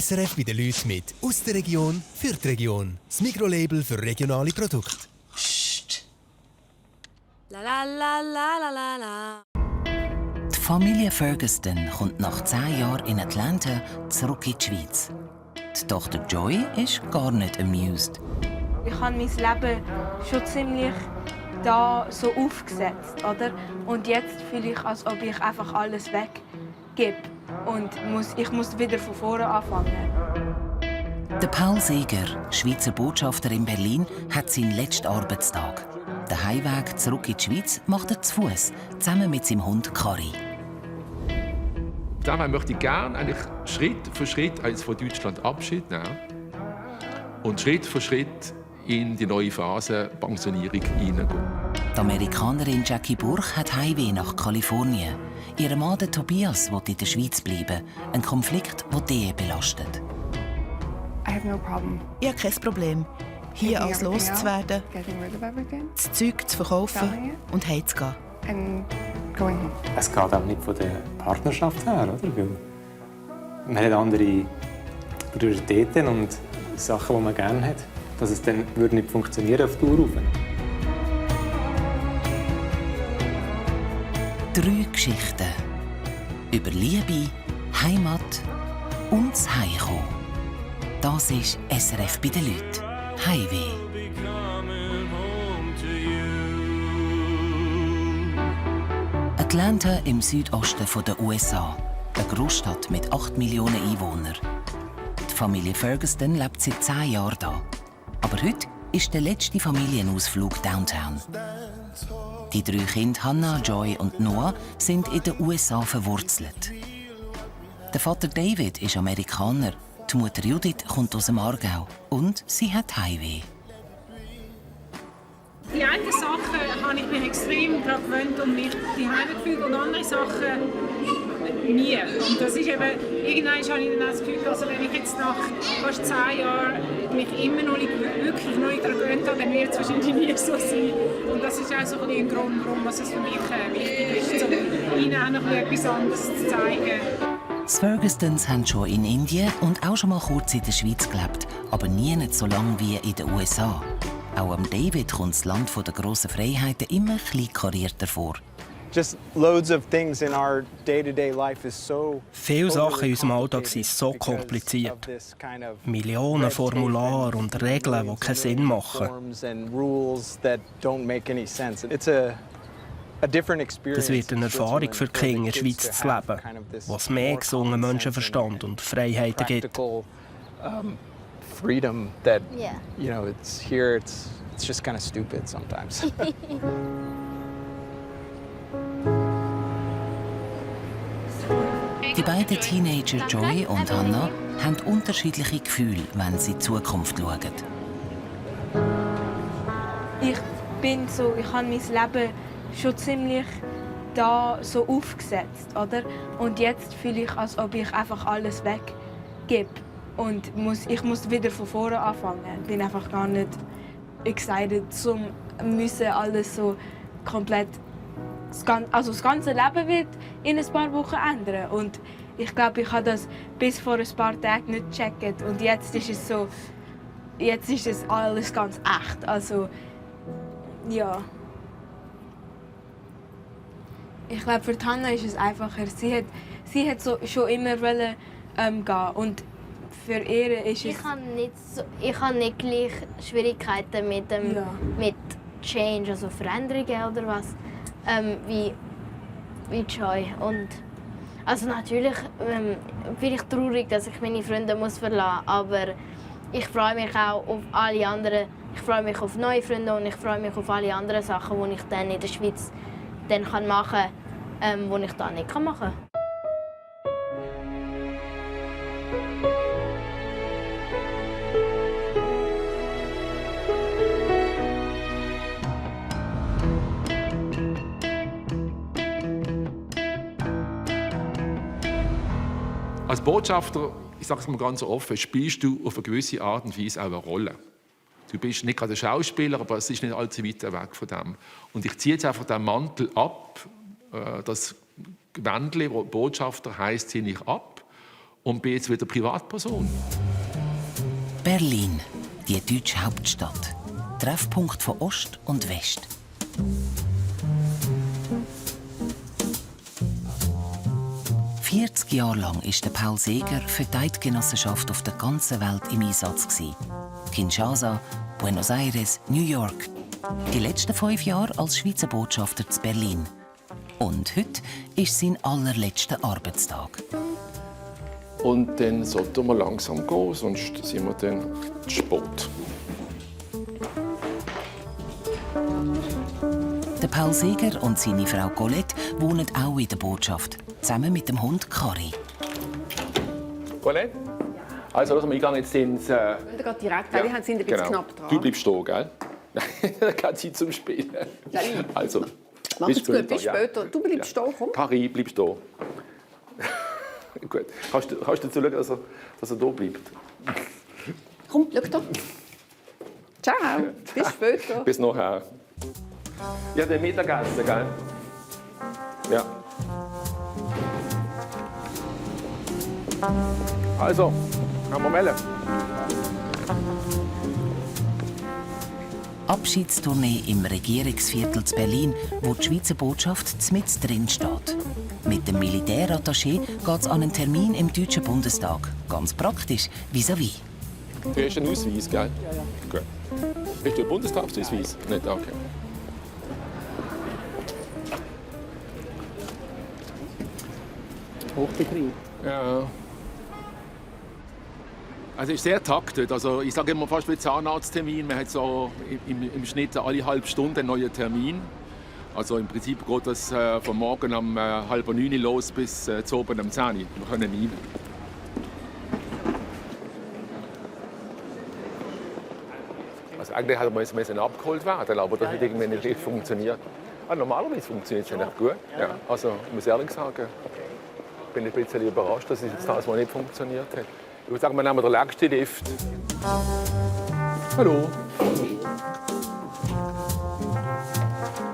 SRF bei den Leuten mit «Aus der Region für die Region». Das Mikrolabel für regionale Produkte. Psst. La la la la la la la. Die Familie Ferguson kommt nach 10 Jahren in Atlanta zurück in die Schweiz. Die Tochter Joy ist gar nicht amused. Ich habe mein Leben schon ziemlich da so aufgesetzt, oder? Und jetzt fühle ich, als ob ich einfach alles weggebe und ich muss wieder von vorne anfangen. Der Paul Seeger, Schweizer Botschafter in Berlin, hat seinen letzten Arbeitstag. Den Heimweg zurück in die Schweiz macht er zu Fuß, zusammen mit seinem Hund Kari. Daher möchte ich gerne eigentlich Schritt für Schritt von Deutschland Abschied nehmen und Schritt für Schritt in die neue Phase Pensionierung hineingehen. Die Amerikanerin Jackie Burch hat Heimweh nach Kalifornien. Ihr Mann Tobias will in der Schweiz bleiben. Ein Konflikt, der die Ehe belastet. Ich habe kein Problem, hier alles loszuwerden, das Zeug zu verkaufen und heimzugehen. Es geht auch nicht von der Partnerschaft her, oder? Weil man hat andere Prioritäten und Sachen, die man gerne hat. Dass es dann würde nicht funktionieren auf Dauer. 3 Geschichten über Liebe, Heimat und das Heimkommen. Das ist SRF bei den Leuten. Heimweh. Atlanta im Südosten der USA. Eine Großstadt mit 8 Millionen Einwohnern. Die Familie Ferguson lebt seit 10 Jahren hier. Aber heute ist der letzte Familienausflug downtown. Die 3 Kinder, Hannah, Joy und Noah, sind in den USA verwurzelt. Der Vater David ist Amerikaner, die Mutter Judith kommt aus dem Aargau und sie hat Heimweh. Die einen Sachen habe ich mich extrem daran gewöhnt und mich daheim gefühlt und andere Sachen nie. Und das ist eben, irgendwann habe ich dann auch das Gefühl, also wenn ich jetzt nach fast 10 Jahren mich immer noch nicht, wirklich noch nicht daran gewöhnt habe, dann wird es wahrscheinlich nie so sein. Und das ist auch so ein Grund, warum es für mich wichtig ist, so ihnen auch noch etwas anderes zu zeigen. Die Fergusons haben schon in Indien und auch schon mal kurz in der Schweiz gelebt, aber nie nicht so lange wie in den USA. Auch am David kommt das Land der grossen Freiheiten immer ein bisschen karierter vor. Viele Sachen in unserem Alltag sind so kompliziert. Millionen Formulare und Regeln, die keinen Sinn machen. Das wird eine Erfahrung für die Kinder in der Schweiz zu leben, wo es mehr gesungenen Menschenverstand und Freiheiten gibt. Freedom that it's here. It's just kind of stupid sometimes. Die beiden Teenager Joy und Hannah haben unterschiedliche Gefühle, wenn sie in die Zukunft schauen. Ich habe mein Leben schon ziemlich da so aufgesetzt, oder? Und jetzt fühle ich, als ob ich einfach alles weggebe. Und ich muss wieder von vorne anfangen. Ich bin einfach gar nicht excited, müssen alles so komplett. Das ganze Leben wird in ein paar Wochen ändern. Und ich glaube, ich habe das bis vor ein paar Tagen nicht gecheckt. Und jetzt ist es alles ganz echt. Also, ja. Ich glaube, für Hannah ist es einfacher. Sie hat schon immer gehen. Und für ihr ist es... Ich habe nicht gleich Schwierigkeiten mit Change, also Veränderungen oder was, wie Joy. Und also natürlich bin ich traurig, dass ich meine Freunde verlassen muss, aber ich freue mich auch auf alle anderen. Ich freue mich auf neue Freunde und ich freue mich auf alle anderen Sachen, die ich dann in der Schweiz dann machen kann, die ich da nicht machen kann. Als Botschafter, ich sage es mal ganz offen, spielst du auf eine gewisse Art und Weise auch eine Rolle. Du bist nicht gerade ein Schauspieler, aber es ist nicht allzu weit weg von dem. Und ich ziehe jetzt einfach den Mantel ab, das Gewändchen, das Botschafter heisst, ziehe ich ab und bin jetzt wieder Privatperson. Berlin, die deutsche Hauptstadt. Treffpunkt von Ost und West. «40 Jahre lang war der Paul Seeger für die Eidgenossenschaft auf der ganzen Welt im Einsatz. Kinshasa, Buenos Aires, New York. Die letzten 5 Jahre als Schweizer Botschafter zu Berlin. Und heute ist sein allerletzter Arbeitstag. Und dann sollten wir langsam gehen, sonst sind wir dann zu spät. Der Paul Seeger und seine Frau Colette wohnen auch in der Botschaft, zusammen mit dem Hund Kari. Colette? Also, wir gehen jetzt ins... Wir gehen direkt, weil wir sind ein bisschen knapp dran. Du bleibst stehen, gell? Keine Zeit zum Spielen. Also, mach es gut, bis später. Du bleibst stehen, komm. Kari, bleib stehen. Gut. Kannst du dazu schauen, dass er da bleibt? Komm, schau da. Ciao, bis später. Bis nachher. Ja, der Mittagessen, gell? Ja. Also, haben wir melden. Abschiedstournee im Regierungsviertel zu Berlin, wo die Schweizer Botschaft mitten drin steht. Mit dem Militärattaché geht es an einen Termin im Deutschen Bundestag. Ganz praktisch, vis-à-vis. Du hast einen Ausweis, gell? Ja, ja. Gut. Hast du einen Bundestagsausweis? Nicht? Okay. Hochbetrieb. Ja. Also es ist sehr taktet. Also ich sage immer fast wie Zahnarzttermin. Man hat so im Schnitt alle halbe Stunde einen neuen Termin. Also im Prinzip geht das von morgen um 8:30 los bis zu oben um 10 Uhr. Wir können rein. Also eigentlich hätte man jetzt abgeholt werden, aber das hat irgendwie nicht richtig funktioniert. Normalerweise funktioniert es eigentlich gut. Ja. Also ich muss ehrlich sagen, ich bin ein bisschen überrascht, dass es jetzt das mal nicht funktioniert hat. Ich würde sagen, wir nehmen den längsten Lift. Hallo.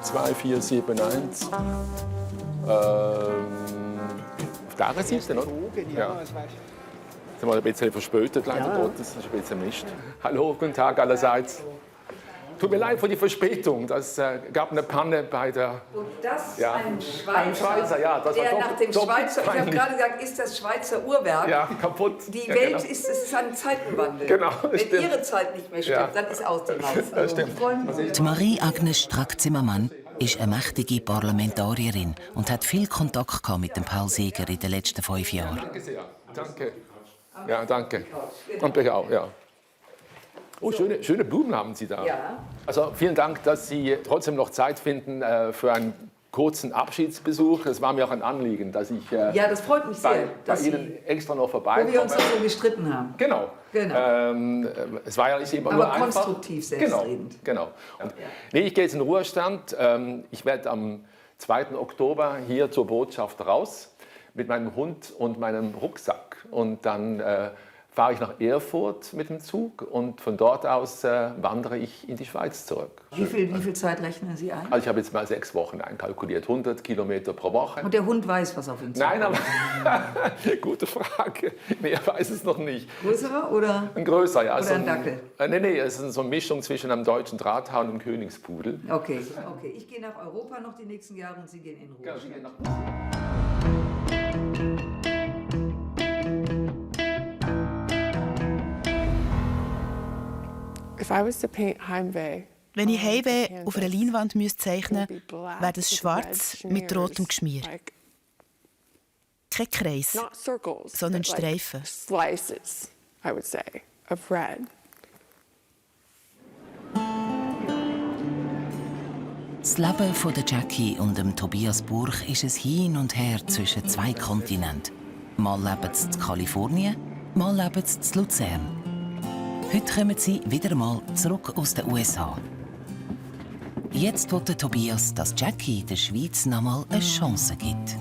2471. Auf dieser Seite, oder? Ja. Sind wir ein bisschen verspätet, leider Gottes. Das ist ein bisschen Mist. Hallo, guten Tag allerseits. Tut mir leid für die Verspätung. Es gab eine Panne bei der... Und das ein Schweizer, ja. Das der war nach dem Schweizer... Ich habe gerade gesagt, ist das Schweizer Uhrwerk. Ja, kaputt. Die Welt genau. Es ist ein Zeitenwandel. Genau, wenn stimmt. Ihre Zeit nicht mehr stimmt, dann ist aus dem Haus. Das stimmt. Die Marie-Agnes Strack-Zimmermann ist eine mächtige Parlamentarierin und hat viel Kontakt mit dem Paul Seeger in den letzten 5 Jahren. Danke sehr. Danke. Ja, danke. Und ich auch, ja. Oh, schöne Blumen haben Sie da. Ja. Also vielen Dank, dass Sie trotzdem noch Zeit finden für einen kurzen Abschiedsbesuch. Es war mir auch ein Anliegen, dass ich ja, das freut mich sehr, bei Ihnen extra noch vorbeikomme. Wo wir uns so gestritten haben. Genau. Es war ja nicht immer nur einfach. Aber konstruktiv selbstredend. Genau. Nee, ich gehe jetzt in den Ruhestand. Ich werde am 2. Oktober hier zur Botschaft raus mit meinem Hund und meinem Rucksack. Und dann fahre ich nach Erfurt mit dem Zug und von dort aus wandere ich in die Schweiz zurück. Wie viel Zeit rechnen Sie ein? Also ich habe jetzt mal 6 Wochen einkalkuliert, 100 Kilometer pro Woche. Und der Hund weiß, was auf ihn zukommt? Nein, aber gute Frage. Nee, er weiß es noch nicht. Größerer oder? Ein größer, ja. Oder ein Dackel? Nee, es ist so eine Mischung zwischen einem deutschen Drahthaar und einem Königspudel. Okay. Ich gehe nach Europa noch die nächsten Jahre und Sie gehen in Ruhe. Wenn ich Heimweh auf einer Leinwand zeichnen müsste, wäre das schwarz mit rotem Geschmier. Kein Kreis, sondern Streifen. Das Leben von der Jackie und dem Tobias Burch ist ein Hin und Her zwischen 2 Kontinenten. Mal leben sie in Kalifornien, mal leben sie in Luzern. Heute kommen sie wieder einmal zurück aus den USA. Jetzt will Tobias, dass Jackie der Schweiz noch mal eine Chance gibt.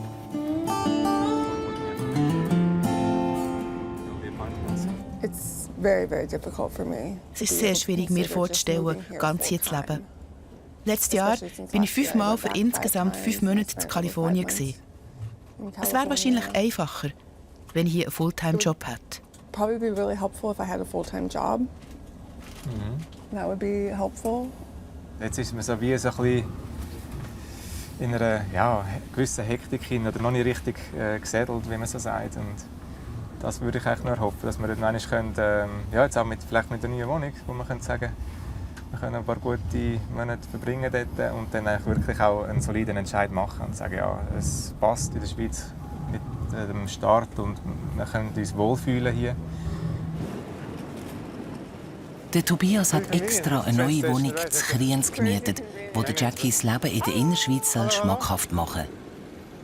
Es ist sehr schwierig, mir vorzustellen, ganz hier zu leben. Letztes Jahr bin ich 5 Mal für insgesamt 5 Monate in Kalifornien. Es wäre wahrscheinlich einfacher, wenn ich hier einen Fulltime-Job hätte. Probably be really helpful if I had a full-time job. That would be helpful. Jetzt ist man so wie so ein bisschen in einer gewissen Hektik hin oder noch nicht richtig gesättelt, wie man so sagt. Und das würde ich eigentlich nur hoffen, dass wir dann jetzt auch vielleicht mit der neuen Wohnung, wo man könnte sagen, wir können ein paar gute Monate verbringen dort und dann eigentlich wirklich auch einen soliden Entscheid machen und sagen, ja, es passt in der Schweiz mit dem Start und wir können uns wohlfühlen hier. Der Tobias hat extra eine neue Wohnung zu Kriens gemietet, wo der Jackie das Leben in der Innerschweiz schmackhaft machen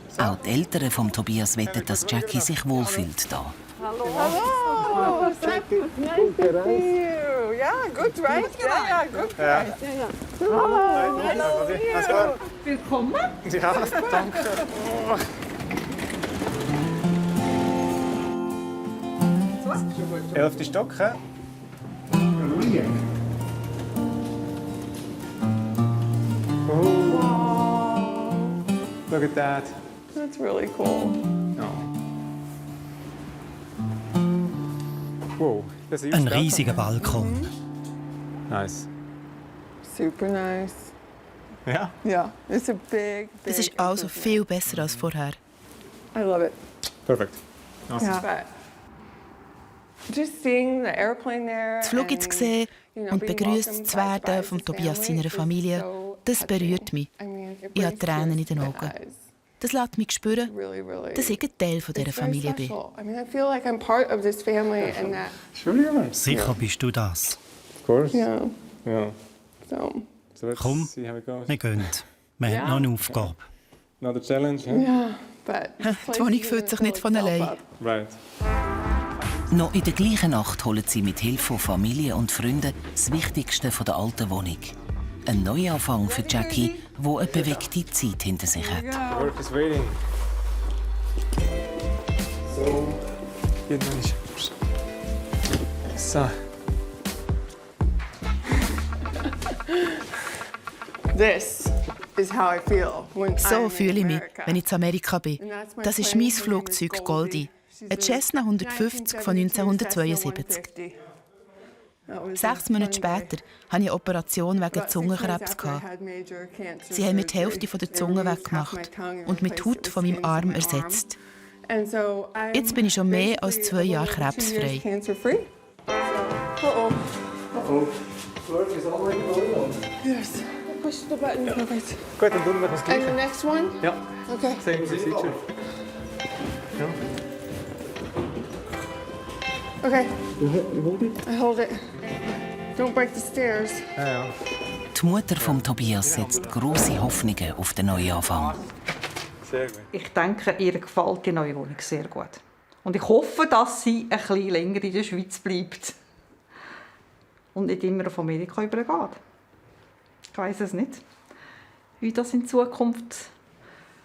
soll. Auch die Eltern von Tobias wetten, dass Jackie sich wohlfühlt hier. Hello. Nice to see you. Yeah, good, right? Yeah, good, right? Oh, nice to see you. Willkommen. Ja, danke. 11. Stock, hä? Look at that. That's really cool. Wow, ein riesiger Balkon. Nice. Super nice. Ja? Yeah, it's a big. Das ist also viel besser als vorher. I love it. Perfekt. Awesome. Yeah. Just seeing the airplane there. Das Flugzeug zu sehen und begrüßt zu werden von Tobias seiner Familie, das berührt mich. Ich habe Tränen in den Augen. Das lässt mich spüren, dass ich ein Teil dieser Familie bin. Sicher bist du das. Of course. Yeah. Ja. Komm, wir gehen. Wir haben noch eine Aufgabe. Another challenge, huh? Yeah, but die Wohnung fühlt sich nicht von allein. Right. Noch in der gleichen Nacht holen sie mit Hilfe von Familie und Freunden das Wichtigste von der alten Wohnung. Ein Neuanfang für Jackie, die eine bewegte Zeit hinter sich hat. Work is waiting. So, geht noch nicht. So. this is how I feel when So fühle ich mich, wenn ich in Amerika bin. Das ist mein Flugzeug Goldie. Ein Cessna 150 von 1972. 6 Monate später hatte ich eine Operation wegen Zungenkrebs. Sie haben mir die Hälfte der Zunge weggemacht und mit Haut von meinem Arm ersetzt. Jetzt bin ich schon mehr als 2 Jahre krebsfrei. Yes. Push the button. Perfect. Gut, dann tun wir das Gleiche. And the next one? Ja. Okay. Same procedure. Ja. Okay. You hold it? I hold it. Don't break the stairs. Ja. Die Mutter von Tobias setzt grosse Hoffnungen auf den Neuanfang. Sehr gut. Ich denke, ihr gefällt die neue Wohnung sehr gut. Und ich hoffe, dass sie ein bisschen länger in der Schweiz bleibt. Und nicht immer auf Amerika übergeht. Ich weiss es nicht, wie das in Zukunft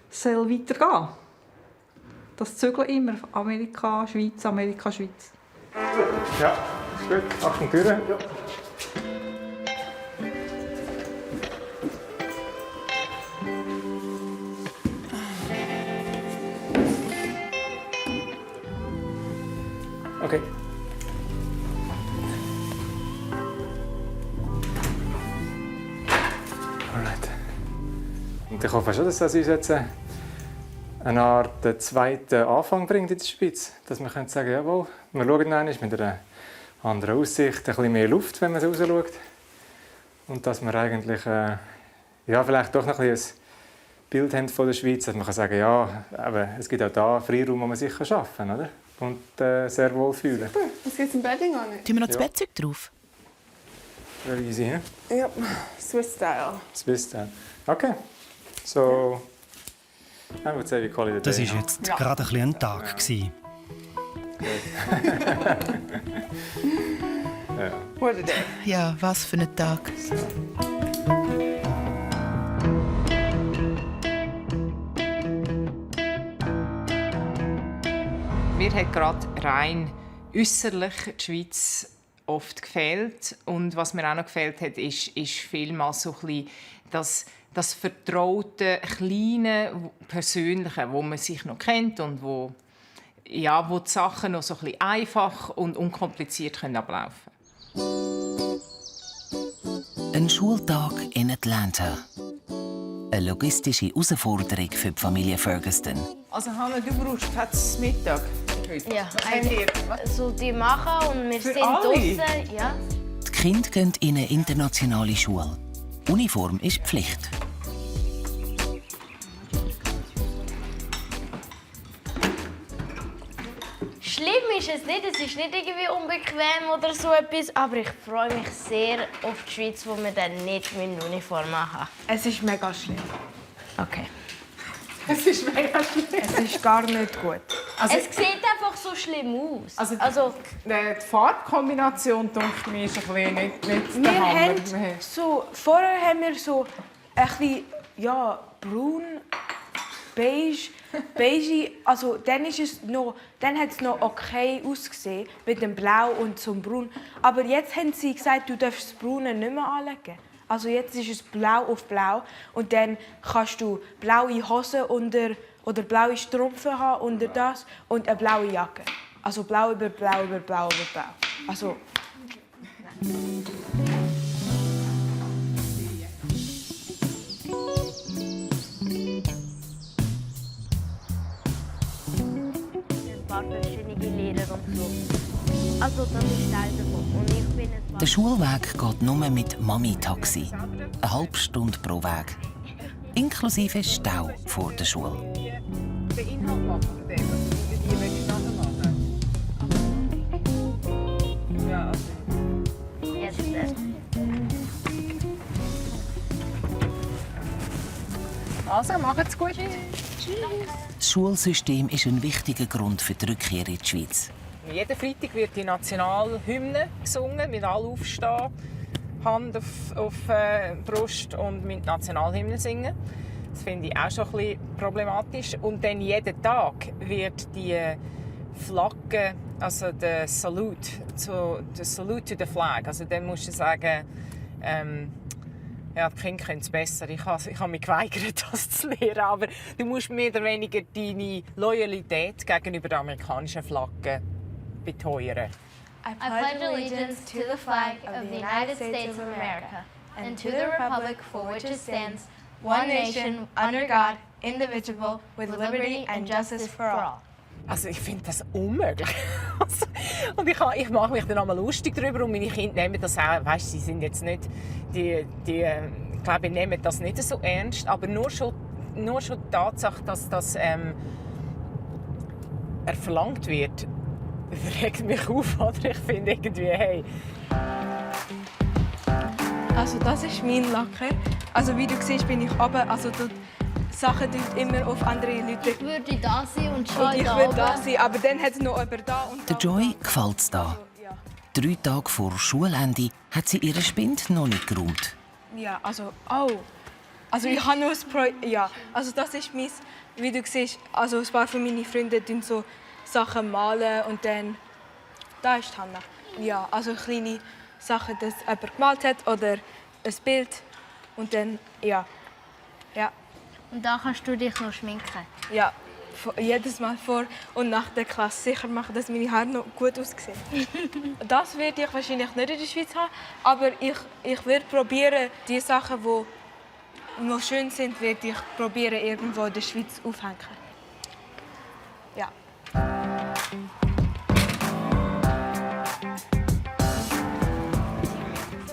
soll weitergehen. Das Zügeln immer. Amerika, Schweiz, Amerika, Schweiz. Ja, ist gut. Achtung, Türen. Ja. Okay. Alright. Und ich hoffe schon, dass das uns jetzt eine Art zweiten Anfang bringt in der Schweiz. Dass wir sagen können, jawohl, wir schauen einmal mit einer anderen Aussicht, ein bisschen mehr Luft, wenn man raus schaut. Und dass wir eigentlich vielleicht doch noch ein bisschen ein Bild haben von der Schweiz, dass man kann sagen ja, aber es gibt auch da Freiraum, wo man sich arbeiten kann, oder? Und sehr wohl fühlen. Super. Let's get some bedding on it. Tun wir noch das Bettzeug drauf? Very easy, huh? Yep. Swiss style. Swiss style. Okay. So, I would say we call it a day. Das war jetzt gerade ein bisschen ein Tag. Gewesen. Ja. What a day. Ja, was für ein Tag. Mir hat gerade rein äußerlich die Schweiz oft gefehlt. Und was mir auch noch gefehlt hat, ist vielmals so ein bisschen das vertraute, kleine, persönliche, wo man sich noch kennt und wo ja, wo die Sachen noch so ein bisschen einfach und unkompliziert ablaufen können. Ein Schultag in Atlanta. Eine logistische Herausforderung für die Familie Ferguson. Also Hannah, du brauchst jetzt Mittag heute. Ja, so die machen und wir sind draußen. Ja. Die Kinder gehen in eine internationale Schule. Uniform ist Pflicht. Schlimm ist es nicht, es ist nicht irgendwie unbequem oder so etwas, aber ich freue mich sehr auf die Schweiz, wo wir dann nicht mit Uniform machen. Es ist mega schlimm. Okay. Es ist mega schlimm. Es ist gar nicht gut. Also, es sieht einfach so schlimm aus. Also die Farbkombination denke mir ist ein bisschen nicht wir haben so, vorher haben wir so ein bisschen, ja, braun, beige, also dann hat es noch okay ausgesehen mit dem Blau und so dem Braun. Aber jetzt haben sie gesagt, du darfst das Braune nicht mehr anlegen. Also jetzt ist es blau auf blau und dann kannst du blaue Hosen oder blaue Strümpfe haben unter das und eine blaue Jacke. Also blau über blau über blau über blau. Also ein paar verschiedene Lehrer und so. Also das ist Teil davon. Und ich bin der Schulweg geht nur mit Mami-Taxi. Eine halbe Stunde pro Weg. Inklusive Stau vor der Schule. Den Inhalt machen von dem, die will ich nachher machen. Ja, also. Jetzt. Also, macht's gut. Das Schulsystem ist ein wichtiger Grund für die Rückkehr in die Schweiz. Jeden Freitag wird die Nationalhymne gesungen, wir alle aufstehen, Hand auf Brust und mit Nationalhymne singen. Das finde ich auch schon ein bisschen problematisch. Und dann jeden Tag wird die Flagge, also der Salute to the Flag, also dann musst du sagen, ja, die Kinder können es besser. Ich habe mich geweigert, das zu lernen. Aber du musst mehr oder weniger deine Loyalität gegenüber der amerikanischen Flagge beteuern. I pledge allegiance to the flag of the United States of America and to the republic for which it stands, one nation, under God, indivisible, with liberty and justice for all. Also ich finde das unmöglich. Und ich mache mich dann einmal lustig darüber und meine Kinder nehmen das auch, weißt, sie sind jetzt nicht, ich glaube, ich nehmen das nicht so ernst, aber nur schon die Tatsache, dass das verlangt wird, regt mich auf, oder? Ich finde irgendwie, hey. Also das ist mein Lacker. Also wie du siehst, bin ich runter. Also die Sachen tun immer auf andere Leute. Ich würde da sein und Joy ich würde da sein, aber dann hat es noch jemand da und der Joy gefällt es da. 3 Tage vor Schulende hat sie ihren Spind noch nicht geräumt. Ja, also ich habe nur also das ist mein, wie du siehst, also ein paar von meinen Freunden tun so Sachen malen und dann, da ist Hannah. Ja, also kleine Sachen, dass jemand gemalt hat oder ein Bild und dann, ja. Und da kannst du dich noch schminken? Ja, jedes Mal vor und nach der Klasse sicher machen, dass meine Haare noch gut aussehen. Das werde ich wahrscheinlich nicht in der Schweiz haben, aber ich werde probieren, die Sachen, die noch schön sind, werde ich probieren, irgendwo in der Schweiz aufhängen. Ja.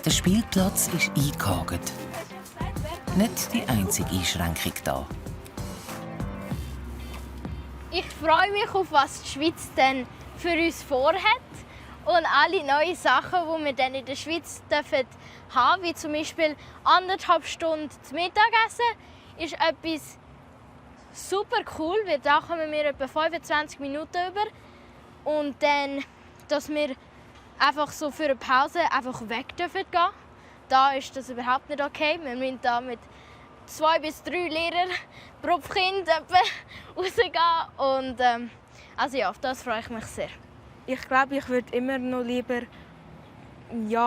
Der Spielplatz ist eingehakt. Nicht die einzige Einschränkung da. Ich freue mich auf was die Schweiz dann für uns vorhat und alle neuen Sachen, die wir dann in der Schweiz dürfen haben, wie zum Beispiel 1,5 Stunden zum Mittagessen, ist etwas super cool, weil da kommen wir etwa 25 Minuten über und dann, dass wir einfach so für eine Pause einfach weg dürfen gehen. Da ist das überhaupt nicht okay. Wir müssen da mit 2 bis 3 Lehrern pro Kind rausgehen. Und also ja, auf das freue ich mich sehr. Ich glaube, ich würde immer noch lieber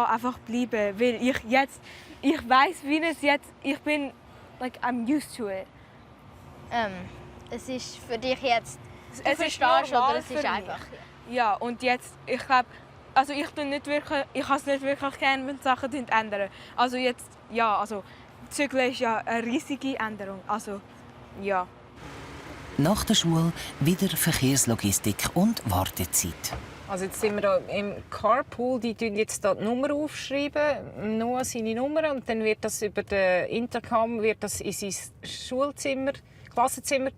einfach bleiben, weil ich weiß, wie es jetzt. Ich bin I'm used to it. Es ist für dich jetzt es ist normal es ist einfach. Ja, und jetzt, ich glaube, also ich habe es nicht wirklich gerne, wenn Sachen ändern. Also jetzt, ja, also Zügeln ist ja eine riesige Änderung. Also, ja. Nach der Schule wieder Verkehrslogistik und Wartezeit. Also jetzt sind wir da im Carpool, die schreiben jetzt da die Nummer aufschreiben, nur seine Nummer, und dann wird das über den Intercom wird das in sein Schulzimmer, Klassenzimmer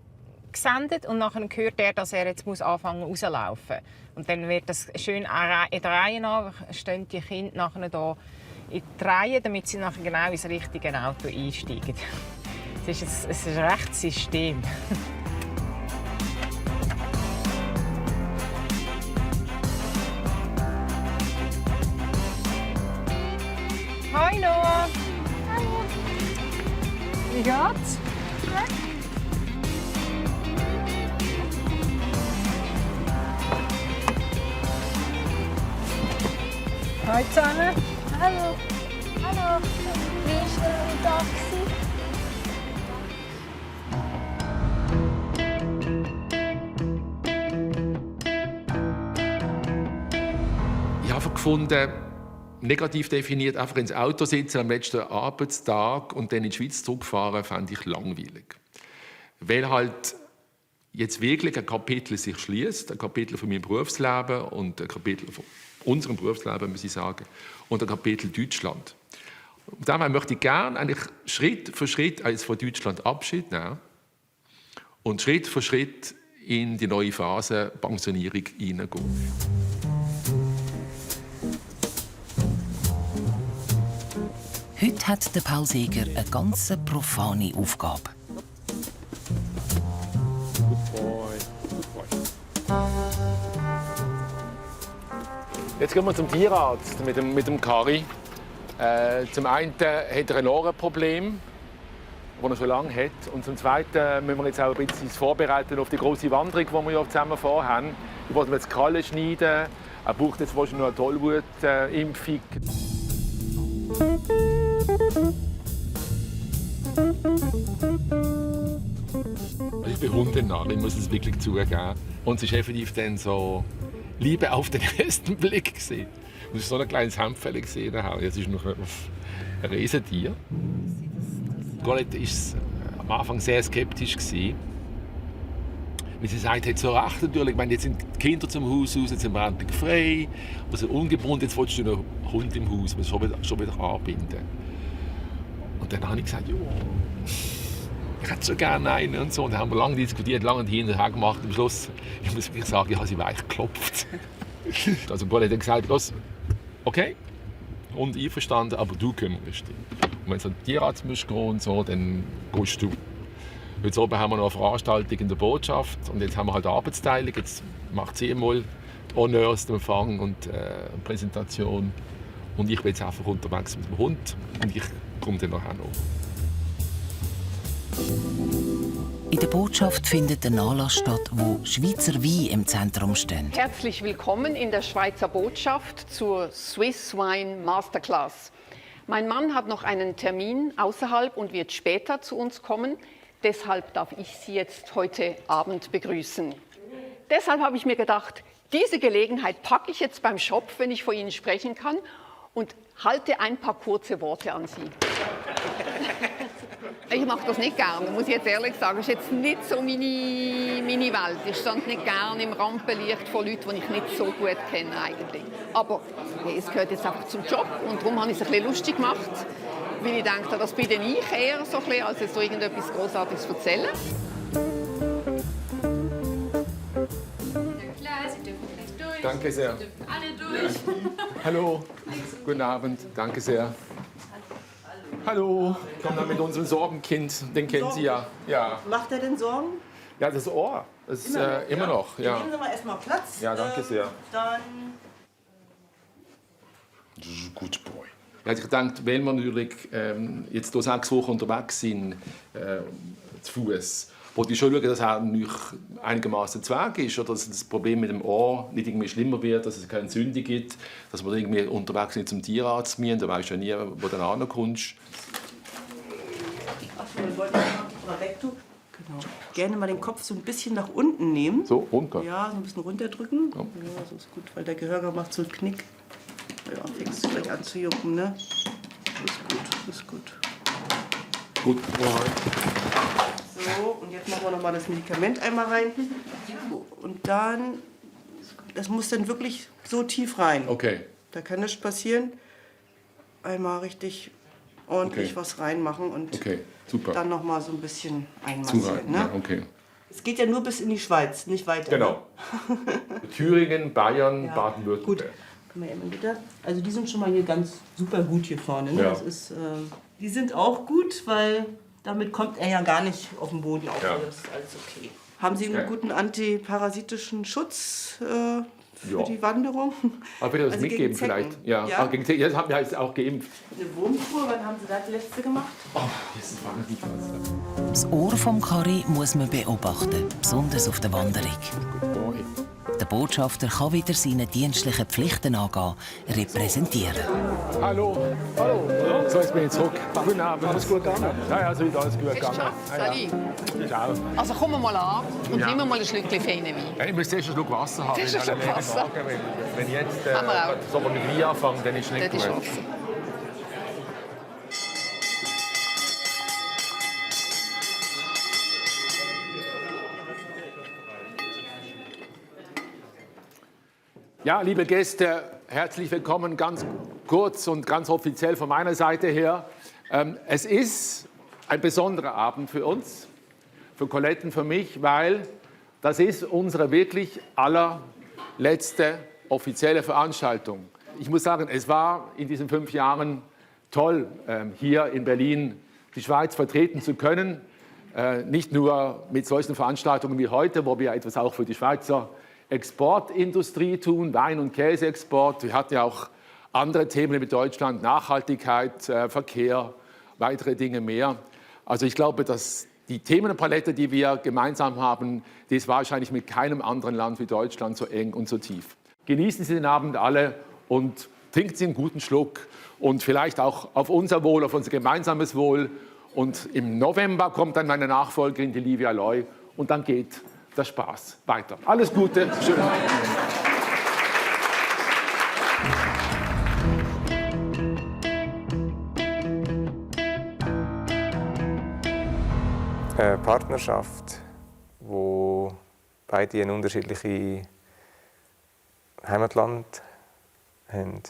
gesendet, und nachher hört er, dass er jetzt anfangen muss rauslaufen. Und dann wird das schön in der Reihe nach, stehen die Kinder nachher da in die Reihe, damit sie nachher genau ins richtige Auto einsteigen. Es ist ein rechtes System. Hi Noah! Hallo! Wie geht's? Hi zusammen! Hallo! Hallo! Wie ist der Tag? Ich habe gefunden, negativ definiert, einfach ins Auto sitzen am letzten Arbeitstag und dann in die Schweiz zurückfahren, fand ich langweilig. Weil halt jetzt wirklich ein Kapitel sich schließt, ein Kapitel von meinem Berufsleben und ein Kapitel von unserem Berufsleben, muss ich sagen, und ein Kapitel Deutschland. Und daher möchte ich gerne eigentlich Schritt für Schritt von Deutschland Abschied nehmen und Schritt für Schritt in die neue Phase Pensionierung hineingehen. Heute hat der Paul Seeger eine ganz profane Aufgabe. Jetzt gehen wir zum Tierarzt mit dem Kari. Zum einen hat er ein Ohrenproblem, das er schon lange hat. Und zum Zweiten müssen wir jetzt auch ein bisschen vorbereiten auf die große Wanderung, die wir ja zusammen vorhaben. Ich wollte jetzt die Kralle schneiden. Er braucht jetzt wahrscheinlich noch eine Tollwutimpfung. Ich bin Hundenarr, ich muss es wirklich zugeben. Und es ist effektiv dann so Liebe auf den ersten Blick gesehen. Und es ist so ein kleines Hämpfchen gesehen. Es ist noch ein Riesentier. Colette war am Anfang sehr skeptisch gewesen. Wie sie sagt, hat so recht natürlich. Ich meine, jetzt sind die Kinder zum Haus raus, jetzt sind wir endlich frei. Aber so ungebunden, jetzt willst du noch einen Hund im Haus, musst du schon wieder anbinden. Und dann habe ich gesagt, ja, ich hätte so gerne einen und so. Und dann haben wir lange diskutiert, lange hinterher gemacht. Am Schluss, ich muss wirklich sagen, ich habe sie weich geklopft. Also Colette hat gesagt, los, okay, Hund einverstanden, aber du kümmerst dich. Und wenn du an den Tierarzt musst gehen und so, dann gehst du. Heute oben haben wir noch eine Veranstaltung in der Botschaft und jetzt haben wir halt eine Arbeitsteilung. Jetzt macht sie einmal Honneurs, den Empfang und eine Präsentation. Und ich bin jetzt einfach unterwegs mit dem Hund und ich komme dann nachher noch. In der Botschaft findet ein Anlass statt, wo Schweizer Wein im Zentrum stehen. Herzlich willkommen in der Schweizer Botschaft zur Swiss Wine Masterclass. Mein Mann hat noch einen Termin außerhalb und wird später zu uns kommen. Deshalb darf ich Sie jetzt heute Abend begrüßen. Deshalb habe ich mir gedacht, diese Gelegenheit packe ich jetzt beim Shop, wenn ich vor Ihnen sprechen kann, und halte ein paar kurze Worte an Sie. Ich mache das nicht gerne, muss ich jetzt ehrlich sagen. Das ist jetzt nicht so meine Welt. Ich stand nicht gerne im Rampenlicht von Leuten, die ich nicht so gut kenne eigentlich. Aber es gehört jetzt einfach zum Job und darum habe ich es ein bisschen lustig gemacht. Weil ich denke, das bin ich eher so ein bisschen, als jetzt so irgendetwas Großartiges erzählen. Ja klar, Sie dürfen gleich durch. Danke sehr. Sie dürfen alle durch. Hallo, guten Abend, danke sehr. Hallo, ich komme da mit unserem Sorgenkind, den kennen Sie ja. Ja. Macht er denn Sorgen? Ja, das Ohr, das ist immer noch. Ja. Nehmen Sie mal erstmal Platz. Ja, danke sehr. Dann. Das ist ein guter Boy. Ja, ich denke, weil wir natürlich jetzt hier 6 Wochen unterwegs sind, zu Fuß, wollte ich schon schauen, dass er einigermaßen zu Weg ist, oder dass das Problem mit dem Ohr nicht irgendwie schlimmer wird, dass es keine Entzündung gibt, dass wir irgendwie unterwegs nicht zum Tierarzt müssen, da weisst du ja nie, wo du dann ankommst. Genau. Gerne mal den Kopf so ein bisschen nach unten nehmen. So, runter? Ja, so ein bisschen runterdrücken. Ja, so ist gut, weil der Gehörgang macht so einen Knick. Ja, fängst du gleich an zu jucken, ne? Das ist gut. Gut. So, und jetzt machen wir noch mal das Medikament einmal rein. Und dann, das muss dann wirklich so tief rein. Okay. Da kann nichts passieren. Einmal richtig ordentlich was reinmachen und super. Dann noch mal so ein bisschen einmassieren. Ne? Ja, okay. Es geht ja nur bis in die Schweiz, nicht weiter. Genau. Thüringen, Bayern, Baden-Württemberg. Gut. Also die sind schon mal hier ganz super gut hier vorne. Ne? Ja. Das ist, die sind auch gut, weil damit kommt er ja gar nicht auf den Boden auf. Ja. Das ist alles okay. Haben Sie einen guten antiparasitischen Schutz für die Wanderung? Aber bitte das mitgeben vielleicht. Ja. Ja? Gegen Zecken. Das haben wir jetzt auch geimpft. Eine Wurmkur, wann haben Sie das letzte gemacht? Oh, jetzt war das nicht was. Das Ohr vom Kari muss man beobachten, besonders auf der Wanderung. Der Botschafter kann wieder seine dienstlichen Pflichten angehen, repräsentieren. Hallo. Hallo. So, jetzt bin ich zurück. Guten Abend. Alles gut gegangen? Ja, also wieder alles gut gegangen. Sali. Ja. Also kommen wir mal an und nehmen wir mal ein Schlückchen feinen Wein. Ja, ich muss zuerst einen Schluck Wasser haben. Zuerst einen Schluck Wasser? Wenn jetzt so mit Wein anfangen, dann ist es nicht gut. Ja, liebe Gäste, herzlich willkommen, ganz kurz und ganz offiziell von meiner Seite her. Es ist ein besonderer Abend für uns, für Colette und für mich, weil das ist unsere wirklich allerletzte offizielle Veranstaltung. Ich muss sagen, es war in diesen 5 Jahren toll, hier in Berlin die Schweiz vertreten zu können. Nicht nur mit solchen Veranstaltungen wie heute, wo wir etwas auch für die Schweizer Exportindustrie tun, Wein- und Käseexport. Wir hatten ja auch andere Themen mit Deutschland, Nachhaltigkeit, Verkehr, weitere Dinge mehr. Also ich glaube, dass die Themenpalette, die wir gemeinsam haben, die ist wahrscheinlich mit keinem anderen Land wie Deutschland so eng und so tief. Genießen Sie den Abend alle und trinken Sie einen guten Schluck und vielleicht auch auf unser Wohl, auf unser gemeinsames Wohl. Und im November kommt dann meine Nachfolgerin, die Livia Loy, und dann geht der Spaß weiter. Alles Gute, schönen Abend. Eine Partnerschaft, wo beide ein unterschiedliches Heimatland haben,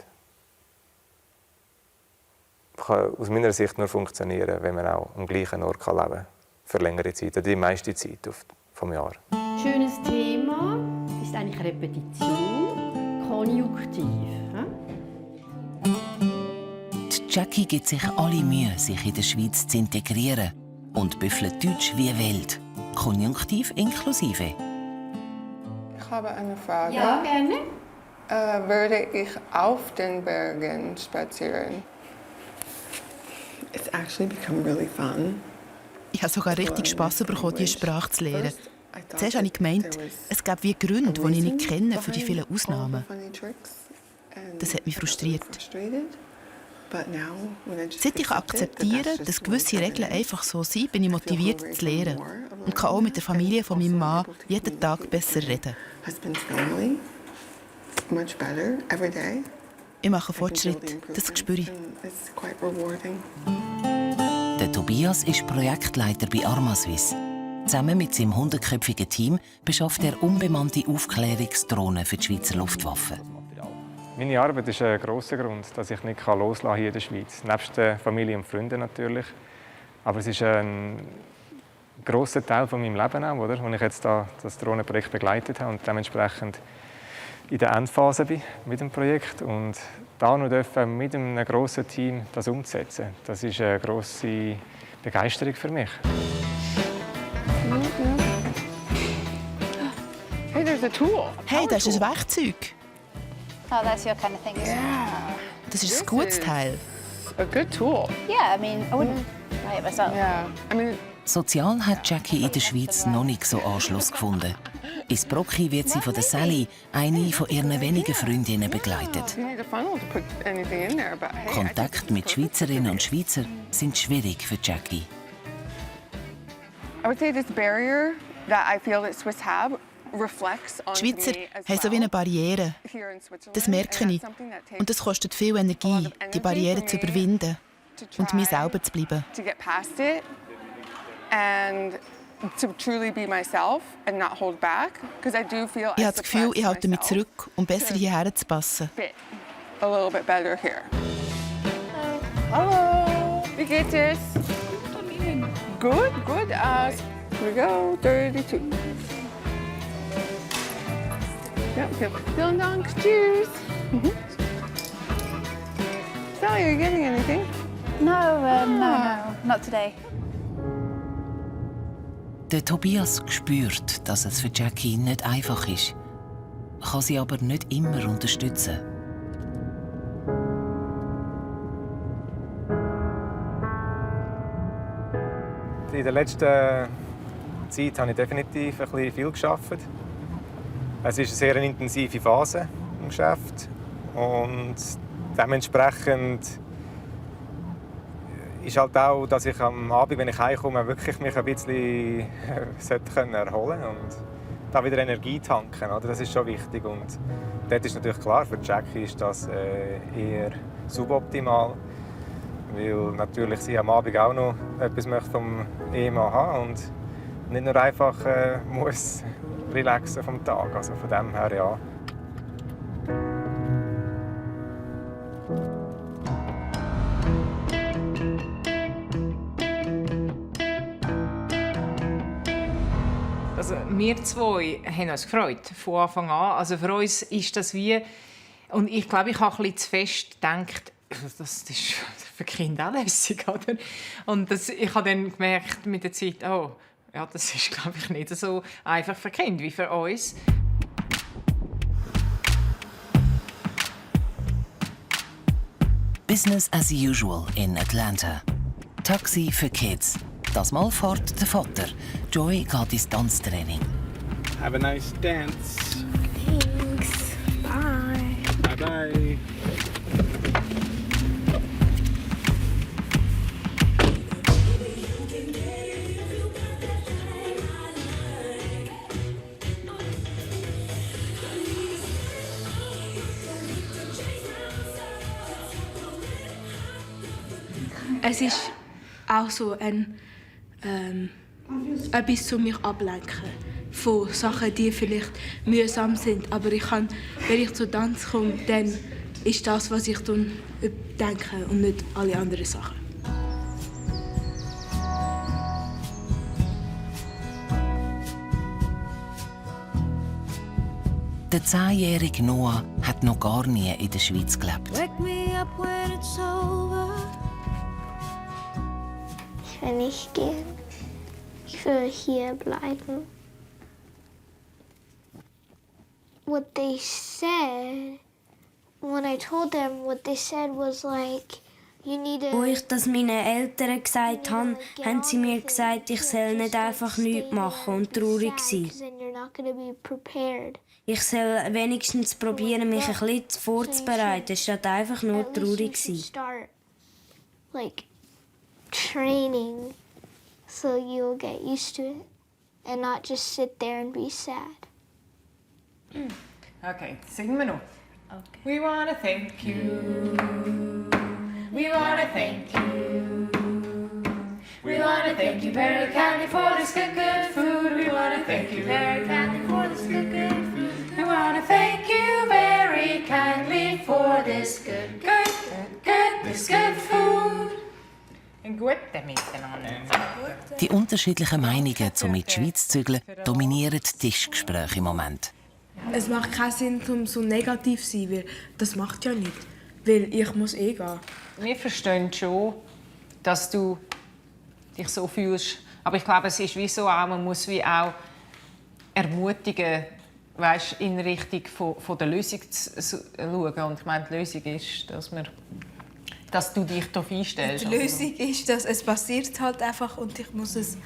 kann aus meiner Sicht nur funktionieren, wenn man auch am gleichen Ort leben kann, für längere Zeit, oder die meiste Zeit vom Jahr. Schönes Thema ist eigentlich Repetition, Konjunktiv. Die Jackie gibt sich alle Mühe, sich in der Schweiz zu integrieren und büffelt Deutsch wie wild, Konjunktiv inklusive. Ich habe eine Frage. Ja, gerne. Würde ich auf den Bergen spazieren? It's actually become really fun. Ich habe sogar richtig Spass bekommen, diese Sprache zu lernen. Zuerst habe ich gemeint, es gäbe wie Gründe, die ich nicht kenne für die vielen Ausnahmen. Das hat mich frustriert. Seit ich akzeptiere, dass gewisse Regeln einfach so sind, bin ich motiviert zu lernen und kann auch mit der Familie von meinem Mann jeden Tag besser reden. Ich mache Fortschritt, das spüre ich. Der Tobias ist Projektleiter bei Armaswiss. Zusammen mit seinem 100-köpfigen Team beschafft er unbemannte Aufklärungsdrohnen für die Schweizer Luftwaffe. Meine Arbeit ist ein grosser Grund, dass ich nicht loslassen kann hier in der Schweiz. Nebst der Familie und Freunden natürlich. Aber es ist ein grosser Teil von meinem Leben auch, oder? Wo ich jetzt das Drohnenprojekt begleitet habe und dementsprechend in der Endphase bin mit dem Projekt. Und da noch dürfen mit einem grossen Team das umzusetzen, das ist eine grosse Begeisterung für mich. Hey, there's a tool. Hey, das ist ein Werkzeug. Oh, that's your kind of thing. Yeah. Das ist ein gutes Teil. A good tool. Yeah, I mean, I wouldn't buy it myself. Yeah, I mean. Sozial hat Jackie in der Schweiz noch nicht so Anschluss gefunden. Ins Brocki wird sie von der Sally, eine von ihren wenigen Freundinnen, begleitet. Kontakte mit Schweizerinnen und Schweizern sind schwierig für Jackie. would say this barrier that I feel that Swiss have reflects on Die Schweizer haben so wie eine Barriere. Das merke ich. Und es kostet viel Energie, die Barriere zu überwinden und mir selber zu bleiben. To get past it and to truly be myself and not hold back, because I do feel ich habe das Gefühl, ich halte mich zurück, um besser hierher zu passen. A little bit better here. Hallo, wie geht es? Good, good. Here we go, 32. Yep, okay. Vielen Dank, tschüss. So, are you getting anything? No, not today. Der Tobias spürt, dass es für Jackie nicht einfach ist, kann sie aber nicht immer unterstützen. In der letzten Zeit habe ich definitiv ein bisschen viel gearbeitet. Es ist eine sehr intensive Phase im Geschäft und dementsprechend ist halt auch, dass ich am Abend, wenn ich heimkomme, wirklich mich ein bisschen erholen sollte und da wieder Energie tanken. Oder? Das ist schon wichtig. Und dort ist natürlich klar, für Jackie ist das eher suboptimal, weil natürlich sie am Abend auch noch etwas vom Ehemann haben und nicht nur einfach muss relaxen vom Tag. Also von dem her ja. Also wir zwei haben uns gefreut, von Anfang an. Also für uns ist das wie... Und ich glaube, ich habe ein bisschen zu fest gedacht, das ist für Kinder auch lässig, oder? Und ich habe dann gemerkt mit der Zeit, oh, ja, das ist, glaube ich, nicht so einfach für Kinder wie für uns. Business as usual in Atlanta. Taxi für Kids. Das Mal fährt der Vater. Joy geht ins Tanztraining. Have a nice dance. Thanks. Bye. Bye bye. Es ist auch so etwas zu mich ablenken von Sachen, die vielleicht mühsam sind. Aber wenn ich zu Tanz komme, dann ist das, was ich denke und nicht alle anderen Sachen. Der 10-jährige Noah hat noch gar nie in der Schweiz gelebt. Ich will nicht gehen. Ich will hier bleiben. What they said, when I told them, what they said was like, you need to... Wo ich das meinen Eltern gesagt habe, haben sie mir gesagt, ich soll nicht einfach nichts machen und traurig sein. Ich soll wenigstens probieren, mich ein bisschen vorzubereiten, statt einfach nur traurig zu sein. Like training, so you'll get used to it, and not just sit there and be sad. Okay, singen wir noch. Okay. We wanna thank you. We wanna thank you. We wanna thank you very kindly for this good, good food. We wanna thank you very kindly for this good, good food. We wanna thank you very kindly for this good, good, good, this good food. Ein guter Miteinander. Die unterschiedlichen Meinungen zum in die Schweiz zu zügeln dominieren die Tischgespräche im Moment. Es macht keinen Sinn, um so negativ zu sein, weil das macht ja nicht. Weil ich muss gehen. Wir verstehen schon, dass du dich so fühlst. Aber ich glaube, es ist wie so auch, man muss wie auch ermutigen, weißt, in Richtung von der Lösung zu schauen. Und ich meine, die Lösung ist, dass du dich darauf einstellst. Die Lösung ist, dass es passiert halt einfach und ich muss es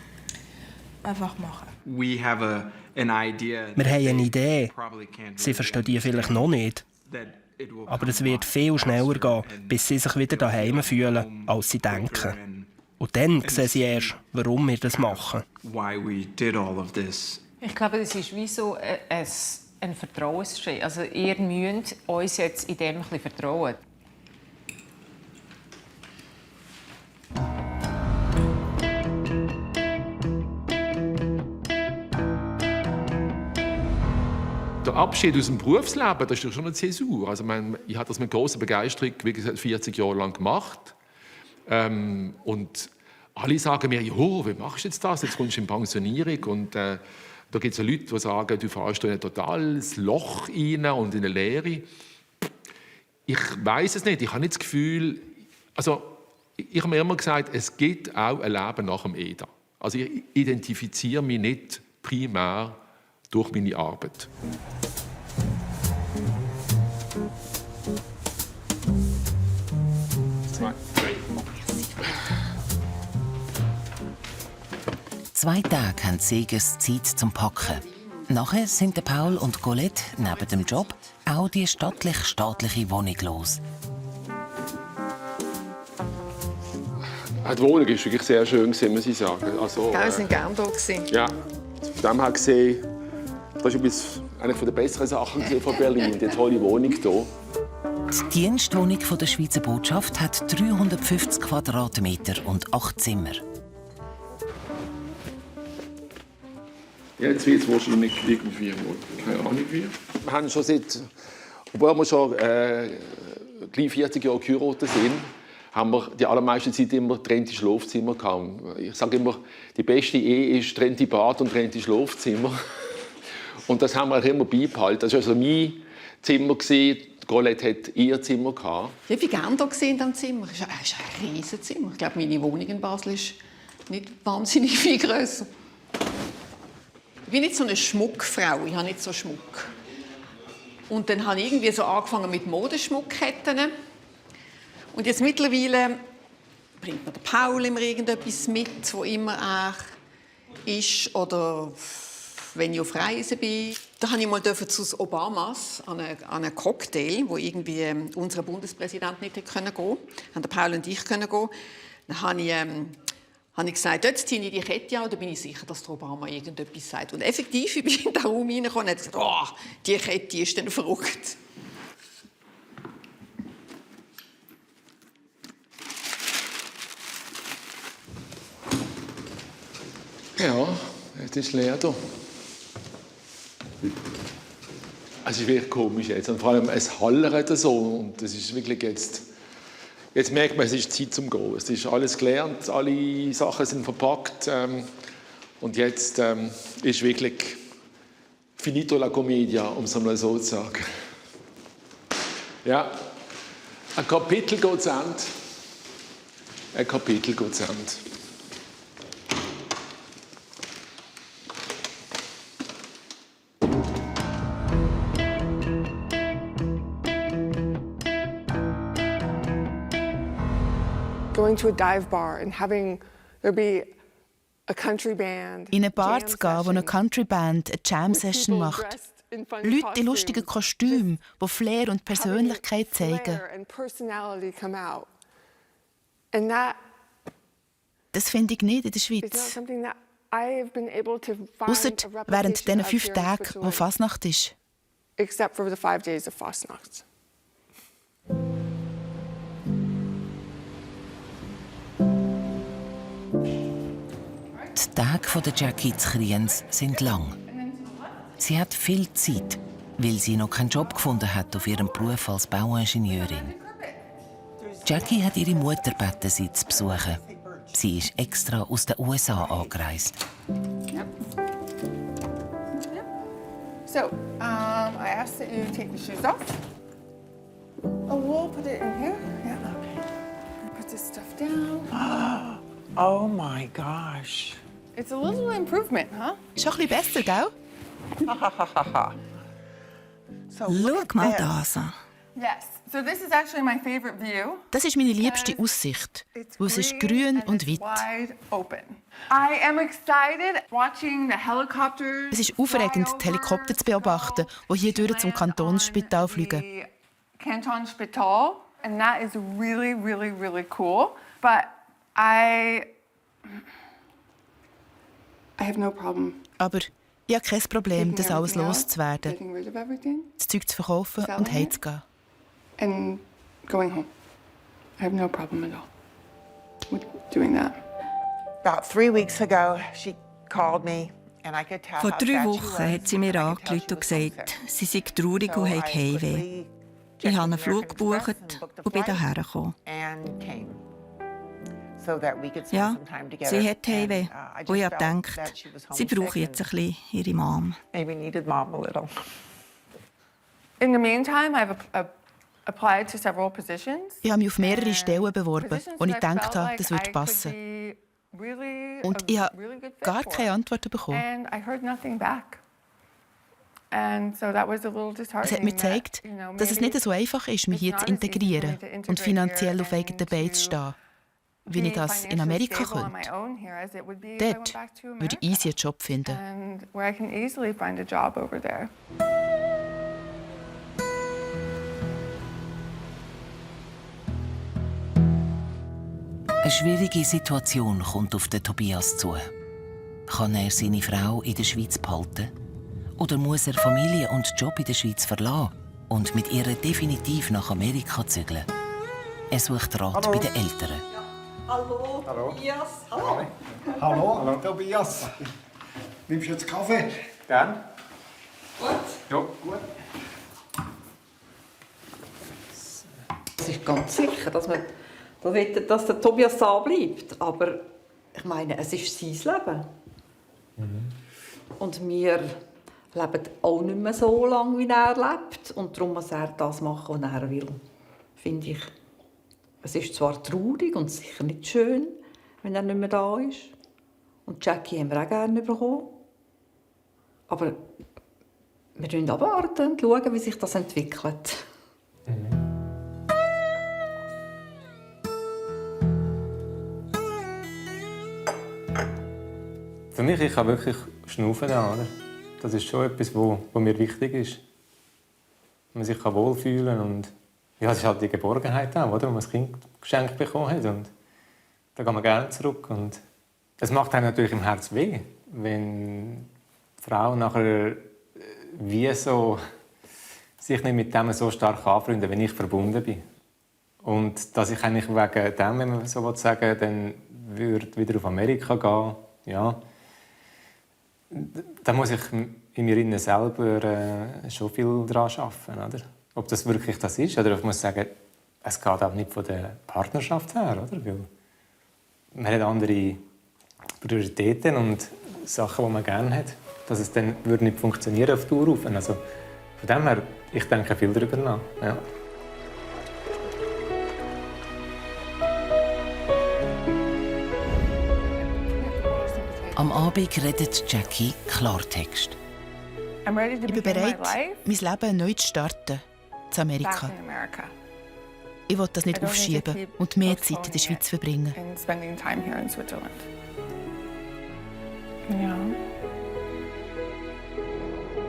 einfach machen. Wir haben eine Idee. Sie verstehen die vielleicht noch nicht. Aber es wird viel schneller gehen, bis sie sich wieder daheim fühlen, als sie denken. Und dann sehen sie erst, warum wir das machen. Ich glaube, das ist wie so ein Vertrauensschritt. Also ihr müsst uns jetzt in dem ein bisschen vertrauen. Der Abschied aus dem Berufsleben, das ist schon eine Zäsur. Also, ich habe das mit großer Begeisterung wie 40 Jahre lang gemacht. Und alle sagen mir, jo, wie machst du jetzt das? Jetzt kommst du in Pensionierung. Und da gibt es ja Leute, die sagen, du fährst in ein totales Loch rein und in eine Leere. Ich weiß es nicht. Ich habe nicht das Gefühl... Also, ich habe mir immer gesagt, es gibt auch ein Leben nach dem EDA. Also ich identifiziere mich nicht primär durch meine Arbeit. Zwei Tage haben die Segers Zeit zum Packen. Nachher sind Paul und Colette neben dem Job auch die staatliche Wohnung los. Die Wohnung war wirklich sehr schön, muss ich sagen. Also, wir waren gerne hier. Ja, von dem her gesehen, das ist eine der besseren Sachen von Berlin, die tolle Wohnung hier. Die Dienstwohnung der Schweizer Botschaft hat 350 Quadratmeter und 8 Zimmer. Jetzt wird es wahrscheinlich irgendwie, keine Ahnung wie. Wir haben schon seit, obwohl wir schon gleich 40 Jahre geheiratet sind, haben wir die allermeiste Zeit immer getrennte Schlafzimmer gehabt. Ich sage immer, die beste Ehe ist trennte Bad und trennte Schlafzimmer. Und das haben wir auch immer beibehalten. Das war also mein Zimmer. Colette hat ihr Zimmer gehabt. Ja, wie gerne hier in diesem Zimmer. Es ist ein riesiges Zimmer. Ich glaube, meine Wohnung in Basel ist nicht wahnsinnig viel grösser. Ich bin nicht so eine Schmuckfrau. Ich habe nicht so Schmuck. Und dann habe ich irgendwie so angefangen mit Modeschmuckketten. Und jetzt mittlerweile bringt mir der Paul immer irgendetwas mit, wo immer er ist. Oder wenn ich auf Reisen bin. Da habe ich mal zu Obamas an einen Cocktail, wo irgendwie unser Bundespräsident nicht gehen konnte. Haben der Paul und ich gehen. Dann habe ich gesagt, dort ziehe ich die Kette an, da bin ich sicher, dass der Obama irgendetwas sagt. Und effektiv, ich bin in den Raum reingekommen und habe gesagt, oh, die Kette ist dann verrückt. Ja, es ist leer hier. Es ist wirklich komisch jetzt. Und vor allem, es hallert so. Und das ist wirklich jetzt merkt man, es ist Zeit zum Gehen. Es ist alles gelernt, alle Sachen sind verpackt. Und jetzt ist wirklich finito la commedia, um es einmal so zu sagen. Ja, ein Kapitel geht zu Ende. Ein Kapitel geht zu Ende. Going to a dive bar and having there be a country band. In eine Bar zu gehen, wo eine Countryband eine Jam-Session macht. Leute in lustigen Kostümen, die Flair und Persönlichkeit zeigen. Das finde ich nicht in der Schweiz. Ausser während diesen 5 Tagen, wo Fasnacht ist. Except for the 5 days of Fasnacht. Die Tage von der Jackie Kriens sind lang. Sie hat viel Zeit, weil sie noch keinen Job gefunden hat auf ihrem Beruf als Bauingenieurin. Jackie hat ihre Mutter gebeten, sie zu besuchen. Sie ist extra aus den USA angereist. So, I ask that you take the shoes off. Oh, we'll put it in here. Yeah. Put this stuff down. Oh my gosh. It's a little improvement, huh? Schon ein bisschen besser, gell? So, schau mal das an. Yes. So this is actually my favorite view. Das ist meine liebste Aussicht. Es ist grün und weit. Wide open. I am excited watching the helicopters. Es ist aufregend, die Helikopter zu beobachten, die hier durch zum Kantonsspital fliegen. Canton Spital, and that is really, really, really cool. But I have no problem. Aber ich habe kein Problem, das alles loszuwerden, Getting rid of everything. das Zeug zu verkaufen und heimzugehen. And going home. I have no problem at all with doing that. About 3 weeks ago, she called me. Vor 3 Wochen hat sie mir angerufen und gesagt, sie sei traurig und habe Heimweh. Ich habe einen Flug gebucht und bin hierher gekommen. Ja, sie hat Heimweh. Und ich habe gedacht, sie braucht jetzt ein bisschen ihre Mom. In the meantime, I've applied to several positions. Ich habe mich auf mehrere Stellen beworben, wo ich gedacht habe, das würde passen. Und ich habe gar keine Antwort bekommen. Es hat mir gezeigt, dass es nicht so einfach ist, mich hier zu integrieren und finanziell auf eigenen Beinen zu stehen, wie ich das in Amerika könnte. Dort würde ich easy einen Job finden. Eine schwierige Situation kommt auf den Tobias zu. Kann er seine Frau in der Schweiz behalten? Oder muss er Familie und Job in der Schweiz verlassen und mit ihr definitiv nach Amerika zügeln? Er sucht Rat bei den Eltern. Hallo, Tobias. Hallo. Hallo, Tobias. Nimmst du jetzt Kaffee? Gern. Gut? Ja, gut. Es ist ganz sicher, dass man will, dass der Tobias da bleibt. Aber ich meine, es ist sein Leben. Und wir leben auch nicht mehr so lange, wie er lebt. Und darum muss er das machen, was er will. Finde ich. Es ist zwar traurig und sicher nicht schön, wenn er nicht mehr da ist. Und Jackie haben wir auch gerne bekommen. Aber wir müssen abwarten und schauen, wie sich das entwickelt. Für mich, ich kann wirklich schnaufen da, oder? Das ist schon etwas, was mir wichtig ist. Man sich wohlfühlen kann und ja, es ist halt die Geborgenheit auch, oder? Wenn man das Kind geschenkt bekommen hat und da geht man gerne zurück und es macht einem natürlich im Herz weh, wenn die Frau nachher wie so sich nicht mit dem so stark anfreundet, wenn ich verbunden bin. Und dass ich eigentlich wegen dem, wenn man so sagen will, dann würde wieder auf Amerika gehen, ja. Da muss ich in mir selber schon viel daran arbeiten, oder? Ob das wirklich das ist, oder ich muss sagen, es geht auch nicht von der Partnerschaft her, oder? Weil man hat andere Prioritäten und Sachen, die man gerne hat. Dass es dann würde nicht funktionieren auf Dauer rauf. Also von dem her, ich denke viel darüber nach. Ja. Am Abend redet Jackie Klartext. Ich bin bereit, mein Leben neu zu starten. In Amerika. Ich will das nicht aufschieben und mehr Zeit in der Schweiz verbringen. Ja.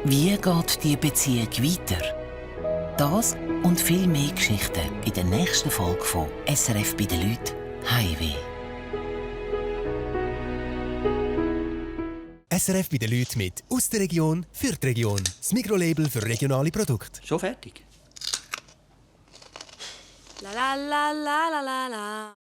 Wie geht die Beziehung weiter? Das und viel mehr Geschichten in der nächsten Folge von SRF bei den Leuten Heimweh. SRF bei den Leuten mit «Aus der Region für die Region». Das Mikrolabel für regionale Produkte. Schon fertig? La la la la la la la.